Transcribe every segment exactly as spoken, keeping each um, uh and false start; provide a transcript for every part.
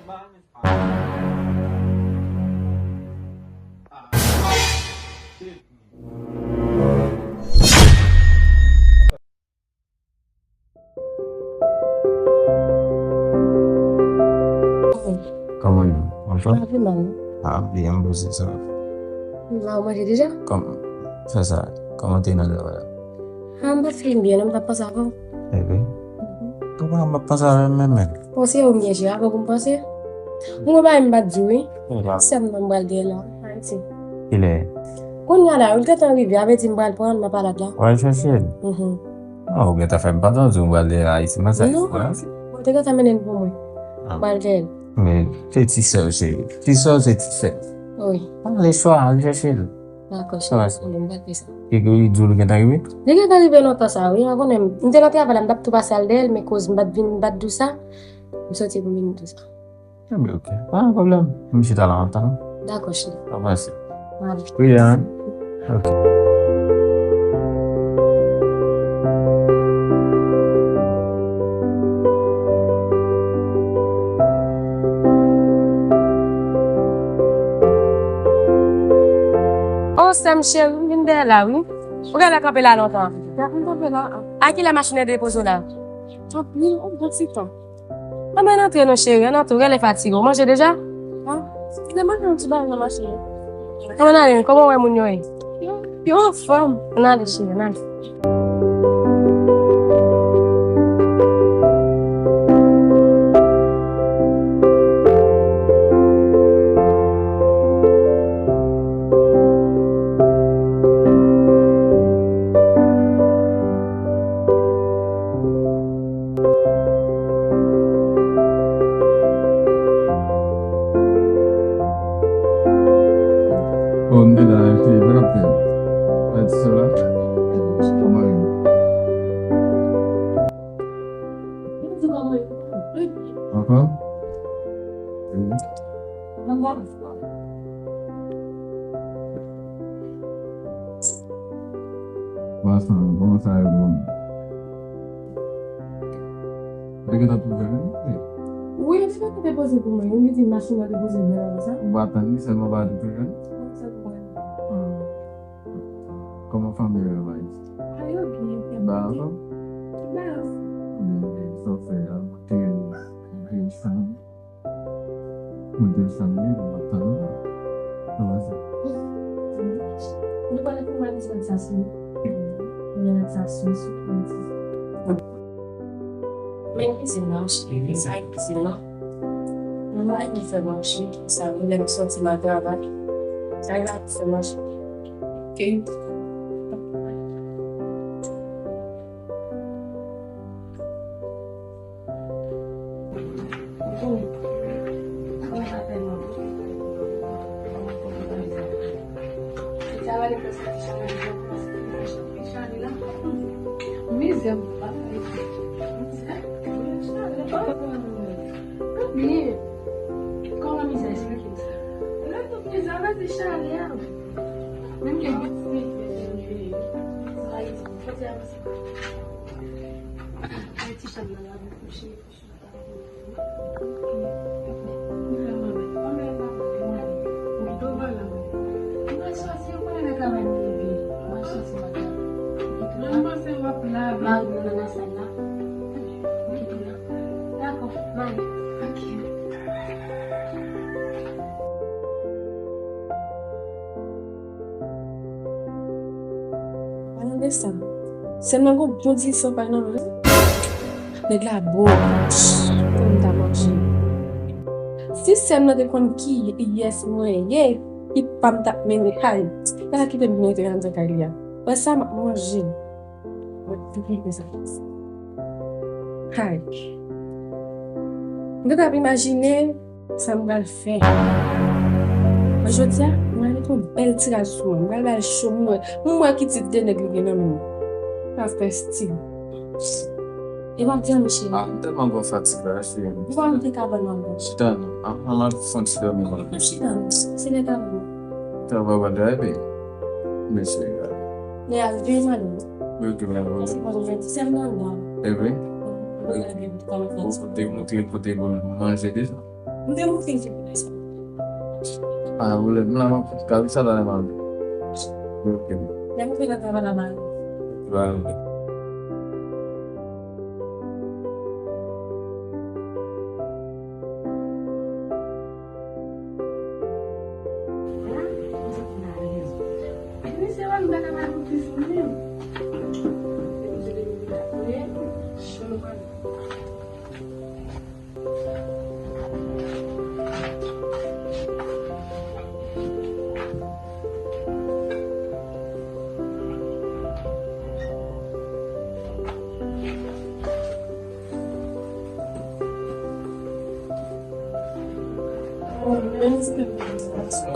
Kòman nou? Anfòm? Pa pi mal, non? Ah, byen, m poze sa. Ou manje deja? Kòman? Fè sa. Kòman te nan travay la? Ah, m pa fin byen, non, m t ap panse avè w. Epi? Kòman m ap panse avè m menm, menm? Bon, se ou m gen jwe avè pou m panse. Ou wè bagay m pa t di w, wi. Sè m nan m pral gen la, Ayiti. Kilè? Kounye a la, wi, l gentan rive, a vle di m pral pran l nan palad la. W al chèche l? Mhm. Ah, ou gentan fè m pa tande w pral de Ayiti, men sa. Non, ou te gentan mennen l pou mwen. Ah. Pral de l. Men se ti sè w, cheri. Ti sè w, se ti sè. Wi. Pa lechwa, al chèche l. Dakò, cheri, m pral fè sa. E ke li di w li gentan rive? Li gentan rive lontan sa, wi. Ou konnen m, m te nan travay la, m t ap tou pase al de l, men koz m pa t vin, m pa t di w sa, m soti pou m vin di w sa. Enben, ok. Pa gen pwoblèm. M chita la, m ap tann ou. Dakò, cheri. Pa prese. Mwen ale. Wi, an. Ok. Oh, sè m cheri, m vin dèyè la, wi. Ou genlè kanpe la lontan. Ya, m kanpe la. A kilè machin nan depoze w la? Anpil, yon bon ti tan. Ann, ann antre non, cheri, ann antre, ou genlè fatige. Ou manje deja? Ah, se manje yon ti bagay nan machin nan. Kòman n ale? Kòman w wè moun yo ye? Yo, yo anfòm. Ann ale, cheri, ann ale. Bon, m te la, se sa k ap fèt. Sa di sa la? Kòman yo? Anfòm? Wi. Bon, sa, kòman sa ye, bon? Ou te gentan tou fè menm? Wi, yo te gentan depoze pou mwen. Yo di machin nan depoze byen avan sa. Ou pa tann li, sèlman pa tou fè menm? Wi, sèlman pa. Ah. Kòman fanmi yo, Maïs? Ah, yo byen, byen. Ba, anfòm? Ba, anfòm. Byen, byen, sa w fè a, koute, koute, sa. Mwen te sanble, mwen ap tann ou. Kòman sa? Nou pral finalize ak sa sou. Mwen ak sa sou, sou, sou. Men kizin nan, cheri, sa e kizin nan. Mwen pa renmen fè manje, sa, mwen lè m sòti m al travay. Sa e la pou fè manje. Ok. Mizè, m pa fè. Mizè. Mizè. Kòman mizè? Esplike m sa. Lè tout mizè, ann di chalè a. Menm ke. Ay, ti chanm nan la, kouche. Mwen panse w ap lave. Dakò, m ale. Ok. Pale de sa. Sè m nan gon bon ti san pay nan men l. Nèg la bo. Pou m ta manje. Si sè m nan te konn ki yès mwen ye, ki pa m t ap mennen kay. Sa kite m vin rete anndan kay li a. Wè sa m ap manje. Mwen tou konprann sa. Kay. M te t ap imajine sa m pral fè. Jodi a, mwen met yon bèl ti rad sou mwen. Mwen pral ba l cho, mwen, mwen ki tit de nèg li gen nan men l. Sa fè stil. E w ap dòmi, cheri? Ah, m tèlman gon fatig la, cheri. Ou pa mete kabann nan bò. Chita non. Ah, an, m ap fè yon ti dòmi la. Chita non. Se lè kabann nan. Travay w ap travay, baby. Mesye, gade. Lè al vin, mwen. Mwen gen mwen. Mwen se pa mwen, se m nan dan. E vre? Mwen gen mwen. Ou te montre kote pou manje deja? M te montre l ki pou sa. Ah, ou lè m la, m ap ka sa la, m ap. Ok. Lè m fè la travay la, m al. Travay.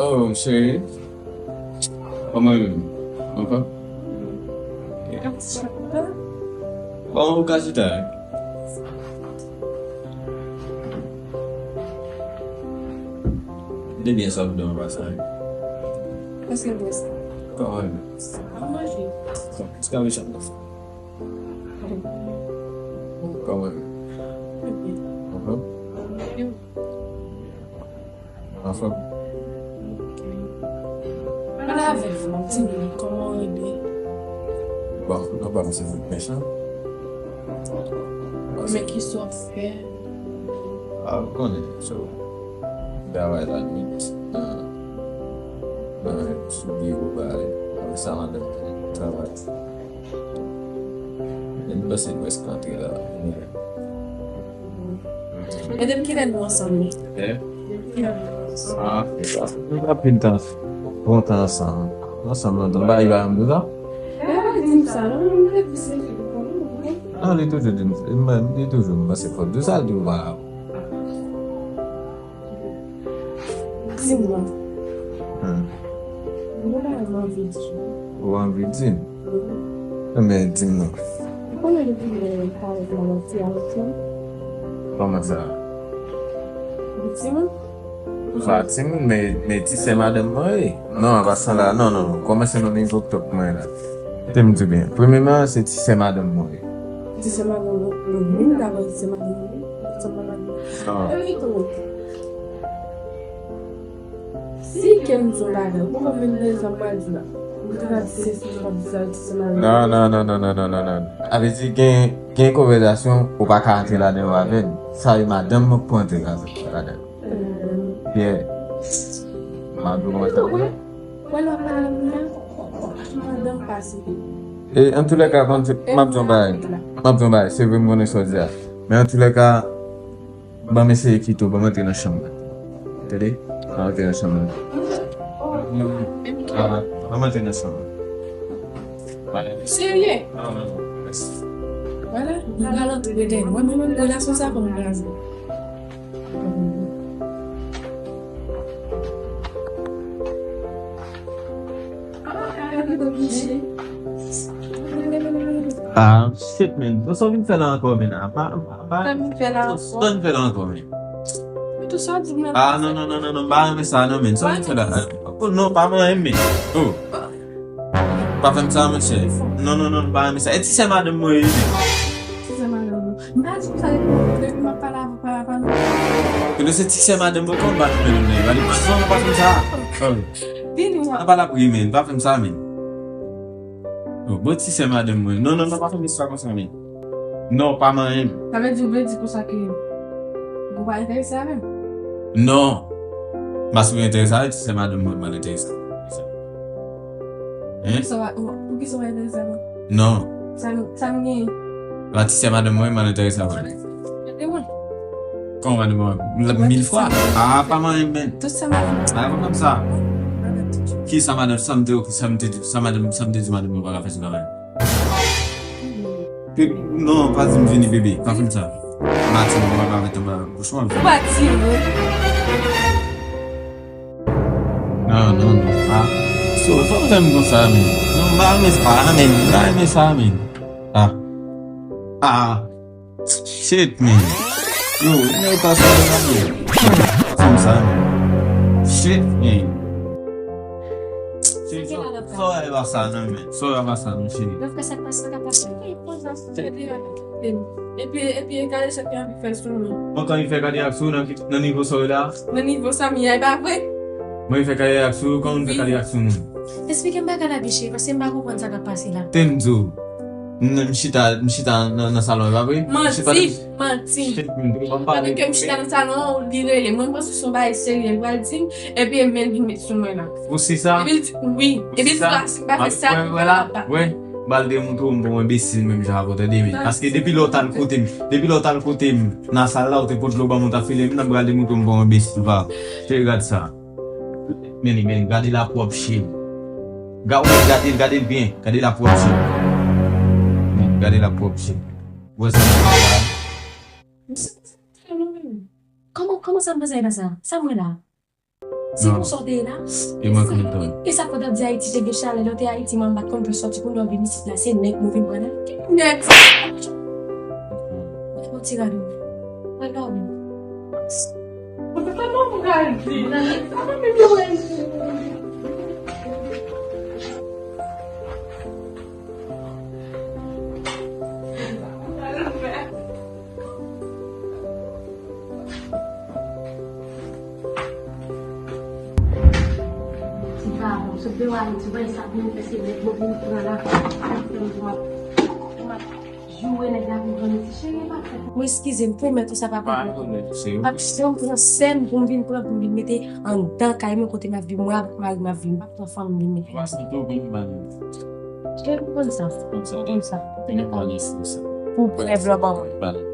Oh, cheri. Kòman w ye? Anfòm? Kòman w ka chita? Li byen sa w di an pasan. Èske l byen sa? Kòman w ye? Ap manje. Kòman w ye? Kòman w ye? Anfòm? Anfòm? Pale avè m, di m kòman w rele. Bon, nou pa mwen se fout mechan. Men kisa w ap fè? Ah, ou konnen, so, travay la nwit, nan, nan, sou biwo, bagay, apre sa, madanm mwen travay. E m panse nou prèske antre la. E depi kilè nou ansanm? Eh? Depi kilè nou ansanm? Ah, nou pa pil tan, bon tan ansanm. Ansanm lontan, bagay yo pa janm di sa? Eh, pa di m sa, non, non, non, non, non. Non, li toujou di m, li, li toujou m panse fòt di sa, l di w pa. Di m non. Hmm. Mwen pa anvi di. Ou anvi di m? Wi. Enben, di m non. Ou konnen depi lè m parèt nan manti avèk ou? Kòman sa? Ou timoun? Ou pa timoun, men, men ti sè madanm mwen ye. Non, an pasan la, non, non, non. Kòmanse nan nivo k tòp mwen la. Te m di byen. Premyèman, se ti sè madanm mwen ye. Ti sè madanm mwen? Non, m dakò, ti sè madanm mwen ye. Ti sè madanm mwen. Non. E wi, tou. Si ke m di yon bagay, ou poko menm tande sa m pral di la. Ou te ka di se si m ap di sa, di se malere. Non, non, non, non, non, non, non, non. A vle di gen, gen konvèsasyon ou pa ka antre ladan yo avè l. Sa e madanm mwen k pou antre ladan l. Pierre, m ap di w konsa. Wè, wè lè w pale avè m la, madanm pase. E, antoulèka, m ap di yon bagay. M ap di yon bagay. Se vre m konnen sa w di a. Men antoulèka, ban m eseye kite w, ban m antre nan chanm mwen. Tande? Ban m antre nan chanm mwen. Ah, ban m antre nan chanm mwen. Serye? Vwala, nou pral antre dèyè. Mwen menm, relasyon sa fò m kraze. Ah, shit, man. Bon, sa w vin fè la ankò, man? Apa, apa. Sa m vin fè la ankò? Sa w vin fè la ankò, man? Men tou sa w di m nan. Ah, non, non, non, non, non, m pa renmen sa, non, man. Sa w vin fè la? Oh, non, pa manyen m, man. Oh. Pa fè m sa, monchè. Non, non, non, m pa renmen sa. E ti sè madanm mwen ye, man. Ti sè madanm mwen. M pa di konsa depi, depi m ap pale avè w, pale avè w. Kote se ti sè madanm mwen, kòman m pa renmen nou, man? Gade, non, non, pa fè m sa. Oh. Vini, mwen. An pa la pri, man. Pa fè m sa, man. Oh, bon ti sè madanm mwen. Non, non, non, pa fè m istwa konsa, man. Non, pa manyen m. Sa vle di, ou vle di konsa ke ou pa enterese avè m? Non. Paske ou enterese avè ti sè madanm mwen, m pa enterese avè. Hein? Poukisa w pa, poukisa w pa enterese avè m? Non. Sa m, sa m genyen? Ba ti sè madanm mwen, m pa enterese avè. E mwen? Kòman madanm mwen? Mil fwa. Ah, pa manyen m, man. Tout sa madanm. Ah, pa konn sa. Ki sa madanm, sa m te, sa m te, sa madanm, sa m te di madanm mwen pa ka fè sou travay. Pe-, non, pa di m vini, bebe. Pa fè m sa. Matin, mwen pa mete anba bouch mwen. Ou pa di, wi. Non, non, non. Ah. So, fò w fè m konsa, men. Non, m pa renmen sa, men. M pa renmen sa, men. Ah. Ah. Shit, man. Yo, nèg pa sa, men. Fè m sa, men. Shit, man. Shit. Sa w wè pa sa non, men. Sa w wè pa sa non, cheri. Yo fè sa k pase, sa k ap pase. Epi, epi, e kale sa ki anvi fè sou nou. Mwen, kan li fè kale ak sou nan, nan nivo sa w ye la? Nan nivo sa m ye a, e pa vre? Mwen, li fè kale ak sou, kòman m fè kale ak sou nou? Eksplike m bagay la byen, cheri, paske m pa konprann sa k ap pase la. Te m di w, m, m chita, m chita nan, nan salon, e pa vre? Manti, manti. Pandan ke m chita nan salon an, li rele mwen, m panse se yon bagay serye, li pral di m, epi e men l vin met sou mwen la. Ou si sa? Epi l di, wi. Epi l di, si m pa fè sa, m pa pa. Wè, bal demontre w m pa yon enbesil menm jan avè w, tande byen. Paske depi lè w t al kote m, depi lè w t al kote m nan sal la, ou te pot dlo ban mwen, w t ap file m, nan bal demontre w m pa yon enbesil, pa. Cheri, gad sa. Men li, men li, gade la pwòp, cheri. Ga-, gade, gade l byen, gade la pwòp, cheri. Gade la pwòp, cheri. Wè sa. Kòman, kòman sa m bezwen fè sa? Sa m wè la? Se konsa w te ye la? E sa k fè w t ap di Ayiti te gen chalè, lè w te Ayiti, manman pa t konn pou l sòti, kounye a w vin isit la, se nèg nou vin pran nan. Ki nèg sa? Nèg yon ti rad ou. Mwen pa ou. Mwen pa manman m pral di. Mwen pa menm yo wè. Ti vagabon, sot devan Ayiti, wè sa pou nou fè se nèg mwen vin pran la. Fè m pran. Joure nèg la pou grann ti cheri, pa fè. Mwen eskize m, pwomèt ou sa pa pran. Pa pran, se yon. Ap janm pran sè m pou m vin pran, pou m vin mete anndan kay mwen kote m ap viv, mwen avèk mari m ap viv, m pa pran fanm li mete. Ou pa santi w konn bal. Cheri, ou konn sa. Ou konn sa. Ou konn sa. Ou konn sa. Pou prèv la ban mwen.